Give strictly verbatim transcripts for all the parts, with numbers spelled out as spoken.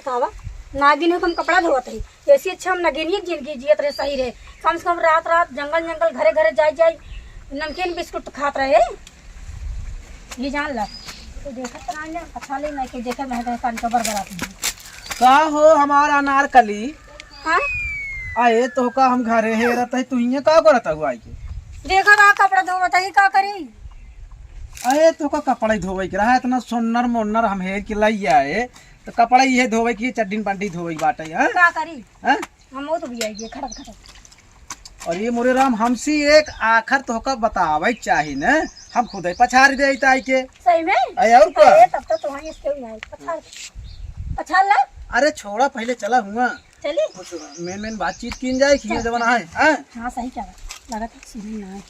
बतावा, नागिन हो के हम कपड़ा धोवत रही। ऐसी अच्छा हम नगेनिया के जिंदगी जियत रहे, सही रहे। कम से कम रात रात जंगल जंगल, घरे घरे जाई जाई, नमकीन बिस्कुट खात रहे। ये जान ला, तो देखत रहा जा, अच्छा ले नहीं के देखे मैं तो कान के बरबर आती है। का हो हमार अनारकली? हाँ? आए तोहका हम घरे हेरत है, तू हियाँ का करत हऊ आई के? देखा रहा कपड़ा धोवत है, का करी? अरे तोहका कपड़ा ही धोवे के रहा, इतना सोनर मोनर हम हेर के लाई आए, तो कपड़ा इहे धोवे के, चड्डी बंडी धोवे के बाटे, हाँ? का करी? हाँ? हम वो तो भी आई है, खटक खटक। अरे मोरे राम, हमसे एक आखर तोहका बतावे के चाही न, हम खुदे पछाड़ देइत आई के। सही में? अरे और का? अरे तब तो तुम्हारी इसके भी नहीं पछाड़, पछाड़ ला। अरे छोड़ा, पहले चला हुआ। चली? कुछ मेन मेन बातचीत कीन जाए, खींचे चल, जवन चल। आए, हैं? हाँ, सही कह रहा। लगा था सुनी ना।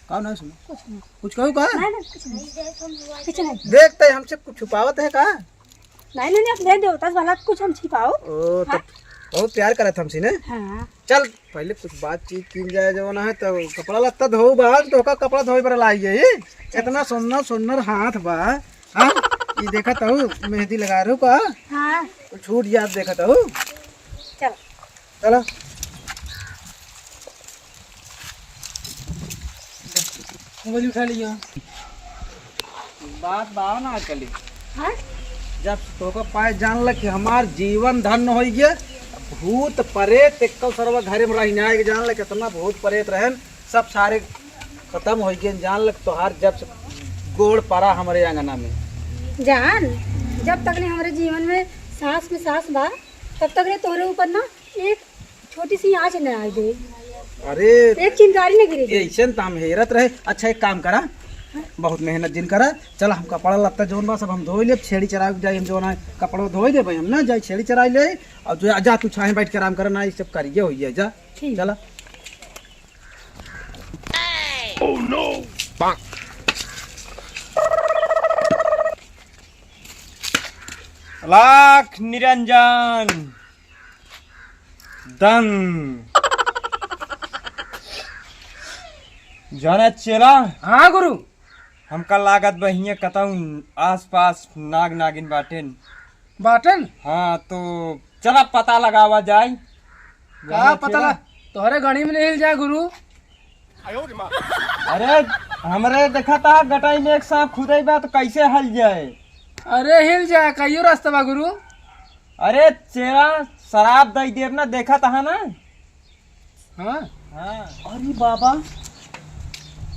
का ना सुनो? कुछ नहीं। कुछ कहू का? नहीं, नहीं, कुछ नहीं। कुछ नहीं। देखते हमसे कुछ छुपावत है का? नहीं, नहीं, नहीं, आप दे दो, दस भला कुछ हम छिपाओ। ओ, तो हाँ? बहुत प्यार करत हमसे ने? हाँ। चल, पहले कुछ बातचीत कीन जाए, जवन है, तो कपड़ा लत्ता धोऊ बा, तोहका कपड़ा धोए पर लाई है। इतना सुन्नर, सुन्नर हाथ बा। हाँ? ये देखत हऊ, मेहंदी लगा रहू का? हाँ। तो छूट जात देखत हऊ। चल। चला। उंगली उठा लिया। बात बा ना चली। हाँ? जब तोहका पाए जान ल कि हमार जीवन धन्य होइ गया, भूत प्रेत एक्को सरवा घरे में रही ना, जान ल कितना भूत प्रेत रहन, सब सारे खत्म होइ गए। जान ल तोहार जब से गोड़ पड़ा हमरे अंगना में। जान, जब तक ले हमरे जीवन में सांस में सांस बा, तब तक ले तोहरे ऊपर ना एक छोटी सी आँच न आए दे। अरे, एक चिंगारी न गिरे दे। ऐसन त हम हेरत रहे। अच्छा, एक काम करा, बहुत मेहनत जिन करा, चल हम कपड़ा लत्ता जौन बा सब हम धोई लेब, छेड़ी चरावे के जाई हम, जौन है कपड़ा धोई देबे हम ना, जाई छेड़ी चराई ले, और जो जा तू छाहे बैठ के आराम करा ना, ये सब करिए होइए जा। ठीक। चला। लाख निरंजन दन। जाना चेला? हाँ गुरु। हमका लागत बा हियाँ कतहूँ आसपास नाग नागिन बाटेन। बाटेन? हाँ, तो चला पता लगावा जाए। का जाना पता चेला? ला-, तोहरे गणी में नहीं हिल जाए गुरु। अरे, हमरे देखा था गटाई में एक सांप खुदाई बा, तो कैसे हल जाए? अरे, हिल जाए, कहियो रास्ता बा गुरु। अरे, चेला, शराब दई देब ना, देखा था ना। हाँ? हाँ। अरे बाबा,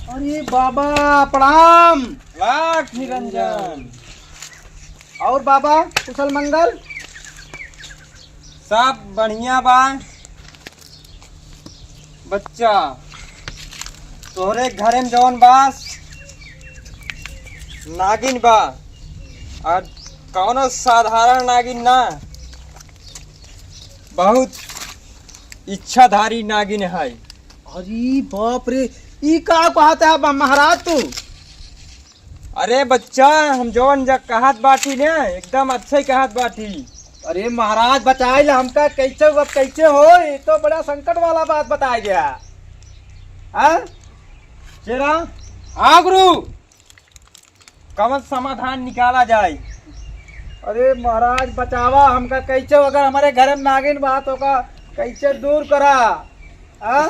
अरे बाबा, प्रणाम। लाख निरंजन। और बाबा, कुशल मंगल? सब बढ़िया बा। बच्चा, तोहरे घरे में जौन बास नागिन बा, और कौनो साधारण नागिन ना, बहुत इच्छाधारी नागिन है। अरे बाप रे, ई का कहत है बा-, महाराज तू? अरे बच्चा, हम जौन जा कहत बाटी ने, एकदम अच्छे कहत बाटी। अरे महाराज, बचाई ला हमका, कैसे, अब कैसे हो? ये तो बड़ा संकट वाला बात बताया गया। हाँ? चेला? हाँ गुरु। कवन समाधान निकाला जाए? अरे महाराज, बचावा हमका, कैसे, अगर हमारे घर में नागिन बा तो का कैसे दूर करा? हाँ?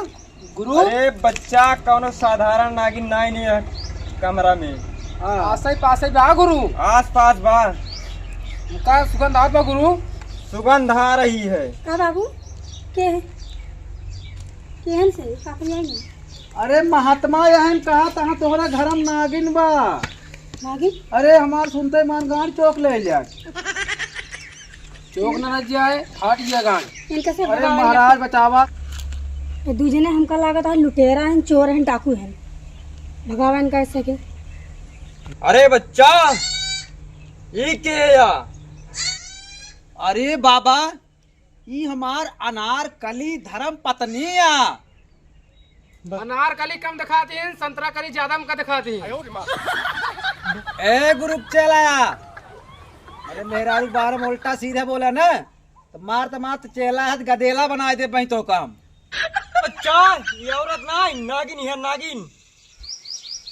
गुरु? अरे बच्चा, कौनो साधारण नागिन नाई नहीं है कमरा में। हाँ। आसे पासे बा गुरु। आस पास बा। उनका सुगंध आवत बा गुरु। सुगंध आ रही है। का बाबू? के है? केहन से? का करिया नहीं? अरे महात्मा, यहन कहा तहाँ तोहरा घर में नागिन बा। नागिन? अरे हमार सुनते मान गांड चौक ले जाए। चौक ना रह जाए, फाट गया गांड। इनका से अरे भगावे महाराज, बचावा। ये दू जने हमका लागत है लुटेरा हैं, चोर हैं, डाकू हैं। भगावा इनका ऐसे के। अरे बच्चा, ये के है या? अरे बाबा, ई हमार अनारकली धर्म पत्नी आ। अनारकली कम दिखाती हैं, संतरा कली ज्यादा हमका दिखाती हैं। ए गुरु चेला, अरे मेहरारू बारे में उल्टा सीधा बोला ना, तो मार तो मार तो चेला है, गदेला बनाए दे बही तो काम। अच्छा, ये औरत ना, नागिन है, नागिन।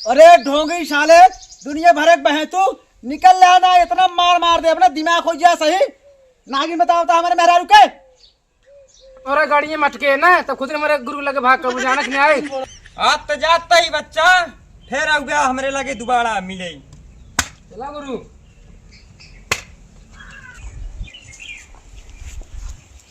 अरे ढोंगी साले, दुनिया भर के बहे तू, निकल ले ना, इतना मार मार दे, अपना दिमाग हो गया सही। नागिन बतावा तो हमरे मेहरारू के। तोरा गाड़ी में मटके ना, तो खुद ने मेरे गुरु लगे भाग कर बुझाना कि नहीं आए। आज तो जाता ही बच्चा, फिर आउगा हमरे लगे दोबारा मिले। चला गुरु।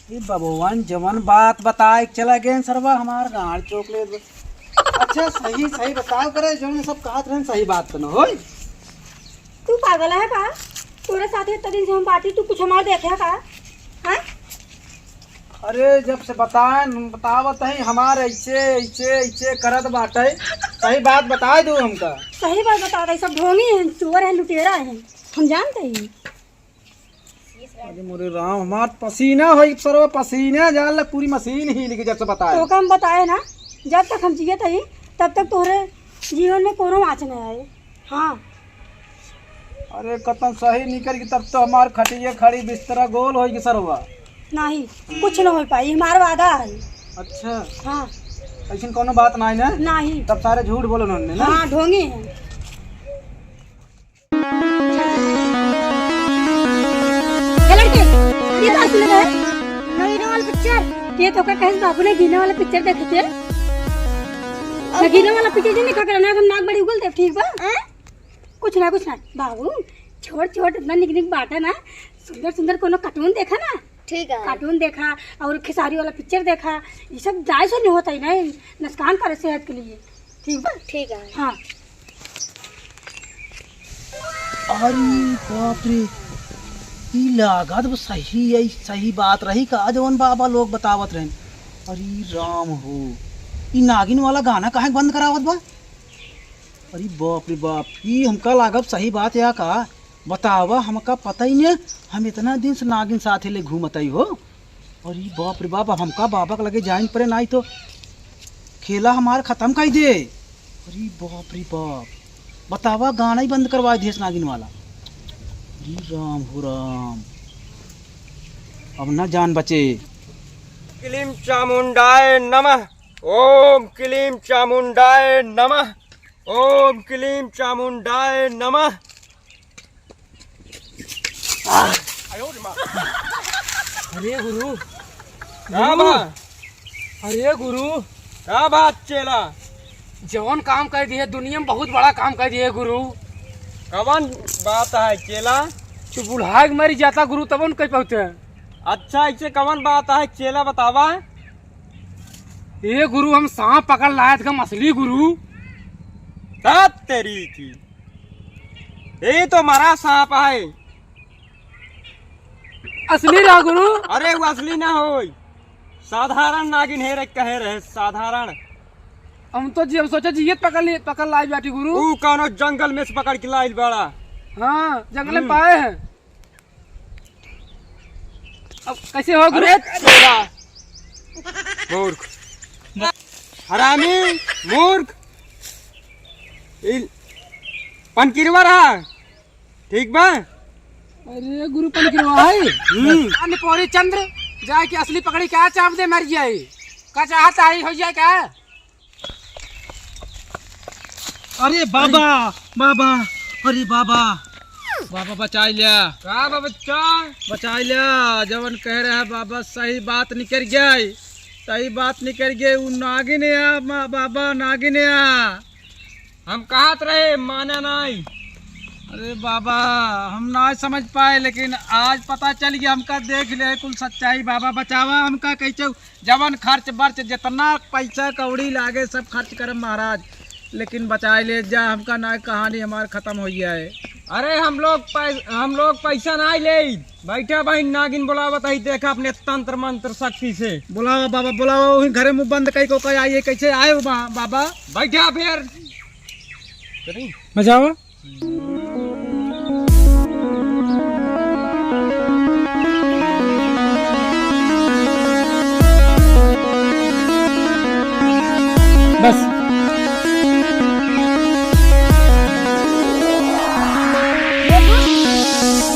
ए भगवान, जवन बात बताए के चला गए सरवा, हमार गांड चोक ले। अच्छा, सही सही बताओ करे, जवन सब कहत रहन सही बात तो न होई। तू पागल है का? तोरे साथ इतना दिन से हम बाटी, तू कुछ हमार देखे है का? हाँ? अरे, जब से बताए, बतावत है हमार ऐसे ऐसे ऐसे करत बाटे, सही बात बताए दो हमका। सही बात बता रही, सब ढोंगी हैं, चोर हैं, लुटेरा हैं, हम जानते हैं। अरे मोरे राम, हमार पसीना होई सरवा, पसीना जान ला, पूरी मशीन हिल गई जब से बताए। तो हम बताए ना, जब तक हम जियत हई, तब तक तोहरे जीवन में कोनो आँच न आए। हाँ। अरे कतन सही निकल गई, तब तो हमार खटिया खड़ी बिस्तरा गोल होई गई सरवा। नहीं, कुछ न हो पाई, हमार वादा है। अच्छा। हाँ। ऐसन कोनो बात नहीं ना? नहीं। तब सारे झूठ बोले उन्होंने ना? हाँ, ढोंगी हैं। ए लड़के, ये का सुन रहे? नगीना वाला पिक्चर। ये तो का कहे बाबू ने गीना वाला पिक्चर देखे थे? नगीना वाला पिक्चर जी ने का करना, हम नाक बड़ी उगल दे, ठीक बा? हैं? कुछ ना, कुछ ना। बाबू, छोट छोट इतना निक निक बाटा ना, सुंदर सुंदर कोनो कार्टून देखा ना। ठीक है। कार्टून देखा और खेसारी वाला पिक्चर देखा, ये सब जायज नहीं होता है ना, नुकसान करे सेहत के लिए। ठीक बा? ठीक है। हाँ। अरे बाप रे, ई लागत बा सही है, सही बात रही का जवन बाबा लोग बतावत रहन। अरे राम हो, ई नागिन वाला गाना काहे बंद करावत बा? अरे बाप रे बाप, ई हमका लागत सही बात या का? बतावा, हमका पता ही नहीं, हम इतना दिन से नागिन साथे ले घूमत आई हो। अरे बाप रे बाप, अब हमका बाबा के लगे जाइन पड़े, नाई तो खेला हमार खतम कर दे। अरे बाप रे बाप, बतावा, गाना ही बंद करवा दिए नागिन वाला। अरे राम हो राम, अब ना जान बचे। क्लीम चामुंडाय नमः, ओम क्लीम चामुंडाय नमः, ओम क्लीम चामुंडाय नमः। अरे गुरु, का गुरु, बा? अरे गुरु, का बात चेला? जवन काम कर दिए दुनिया में, बहुत बड़ा काम कर दिए गुरु। कवन बात है चेला? तू बुढ़ाए के मरी जाता गुरु, तब न कह पाते। अच्छा, ऐसे कवन बात है चेला, बतावा। ए गुरु, हम सांप पकड़ लाए थे, हम असली गुरु। तात तेरी की, ये तो मरा सांप है। असली रहा गुरु। अरे, वो असली ना होई, साधारण नागिन है रे, कहे रहे साधारण। हम तो जी, हम सोचे जी ये पकड़ लिए, पकड़ लाई बाटी गुरु। ऊ कौनो जंगल में से पकड़ के लाइल बड़ा। हाँ, जंगल में हम्म। पाए हैं। अब कैसे हो गुरु? अरे तेरा मूर्ख, हरामी, मूर्ख, ई पनकिरवा रहा, ठीक बा? अरे गुरु पनकिरवा है। हम्म। अन्य पौरी चंद्र जाए के असली पकड़ी क्या चाप दे मर जाए, का चाहता है हो जाए क्या? अरे बाबा, बाबा, अरे बाबा, बाबा बचाई लिया। का बा बच्चा? बचाई लिया, जवन कह रहा है बाबा सही बात निकल गया, सही बात निकल गया। उ नागिन है मा-, बाबा नागिन है। हम कहत रहे माना नाई। अरे बाबा, हम ना समझ पाए, लेकिन आज पता चल गया, हमका देख ले कुल सच्चाई। बाबा बचावा हमका, कैसे जवन खर्च बर्च जितना पैसा कौड़ी लागे सब खर्च करब महाराज, लेकिन बचाए ले जा हमका, ना कहानी हमार खत्म हो जाए। अरे हम लोग पै-, हम लोग पैसा ना ले, बैठा बहिन नागिन बुलावत है, देखा अपने तंत्र मंत्र शक्ति से। बुलावा बाबा बुलावा, वही घरे मुंह बंद कई को कई आइए, कैसे आए हो बा-, बाबा? बैठा फिर। बचावा। बस।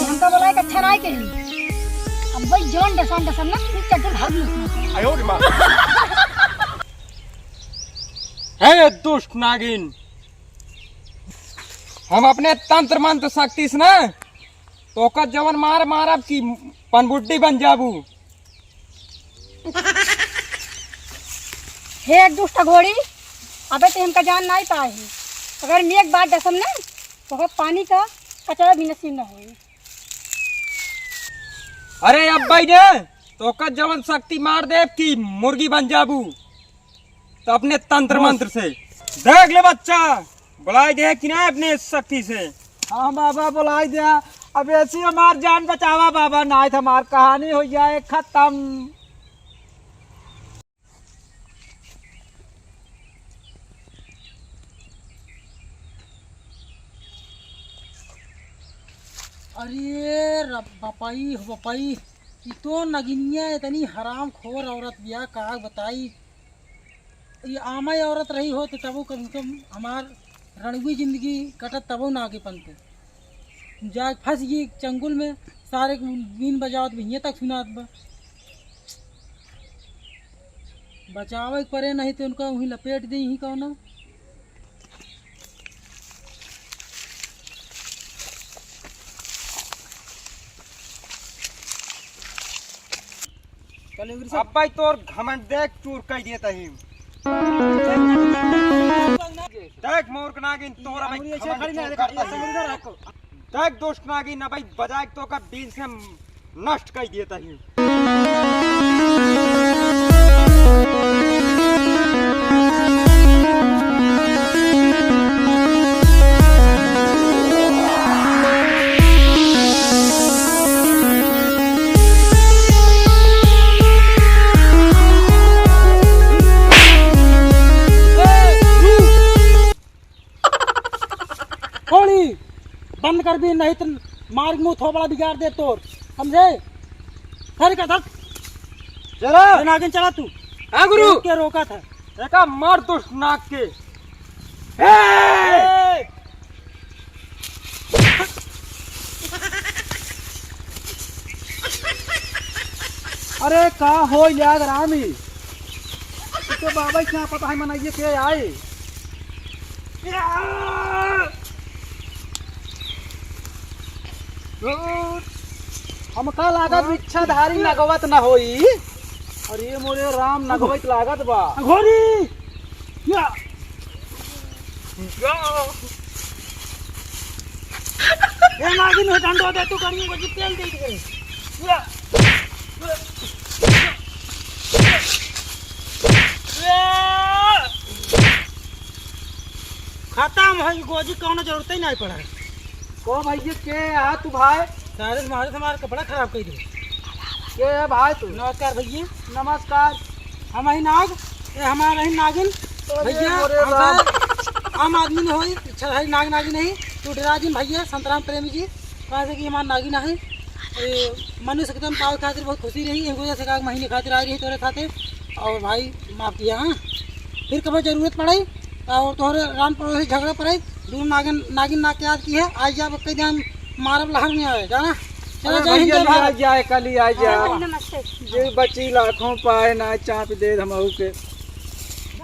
हमका बोला एक अच्छा राय के लिए। अब भाई जौन डसान डसान ना, तू चड्ढे भाग निकल। हे दुष्ट नागिन, हम अपने तंत्र मंत्र शक्ति से ना तोका जवन मार मारब कि पनबुड्डी बन जाबू। हे दुष्ट घोड़ी, अबे ते हमका जान नाहीं पाए ही। अगर मैं एक बार डसम ना, तो पानी का कचरा भी नसीब न होई। अरे अब्बा ने तोका जवन शक्ति मार देब कि मुर्गी बन जाबू, तो अपने तंत्र बस। मंत्र से। देख ले बच्चा, बुलाई दे कि ना अपने शक्ति से। हाँ बाबा, बुलाई दे। अब ऐसी हमार जान बचावा बाबा, नाहीं तो हमार कहानी हो जाए खत्म। अरे रब-, बपई हो बपई, ई तो नगिनिया इतनी हरामखोर औरत बिया, का बताई। ई आमा औरत रही होत तबो कम से कम हमार रणवी जिंदगी कटत तबो ना के पनते। जाके फंस गई चंगुल में, सारे के बीन बजावत भैया तक सुनात बा। बचावे के परे नहीं तो उनका वहीं लपेट दे ही कौनो। अब भाई तोर घमंड देख चूर कई देता ही। देख मूर्ख नागिन, तोर अब घमंड चूर करता ही। देख दुष्ट नागिन, अब भाई बजाए तो का बीन से नष्ट कई देता ही। होली बंद कर भी, नहीं तो मार के मुंह थोबड़ा बिगाड़ दे तोर, समझे? सर का धर। चला। ये नागिन चला तू। हाँ गुरु। के रोका था। एका मार दुष्ट नाग के। ए! अरे का हो याद रामी, तो बाबा क्या पता है मनाइए के आए। हमका लागत भिक्षाधारी नगवत न होई। अरे मोरे राम, नगवत लागत बा। घोरी। या। या। ए नागिन हो डंडो दे तू करिए को जी तेल दे दे। या। खतम है गोजी, कौनो जरूरत ही नहीं पड़ा। को भैया के आ तू भाई? सारे मारे हमारा कपड़ा खराब कर दिए। के है भाई तू? नमस्कार भैया। नमस्कार। हम ही नाग, ये हमारा ही नागिन। अरे भैया, मोरे हम राम। तो आम आदमी नहीं होई, अच्छा है नाग नागिन नहीं। तू डरा जिन भैया, संतराम प्रेमी जी, कहाँ से कि हमारा नागिन है। ये मनुष्य एकदम पावे खातिर बहुत खुशी रही, एक वजह से का महीने खातिर आ रही तोरे खातिर। और भाई माफ किया, हाँ, फिर कभी जरूरत पड़े और तोहरे राम पड़ोसी झगड़ा पड़े, दोनों नागिन, नागिन नाग के याद की है, आज जब कई दिन मारब लहर में आवे, जाना। चलो, अरे जय हिंद, भैया, जय भारत। आज जाए, कल ही आ जा। हाँ, नमस्ते। ये बची लाखों पाए ना, चाप दे हम के।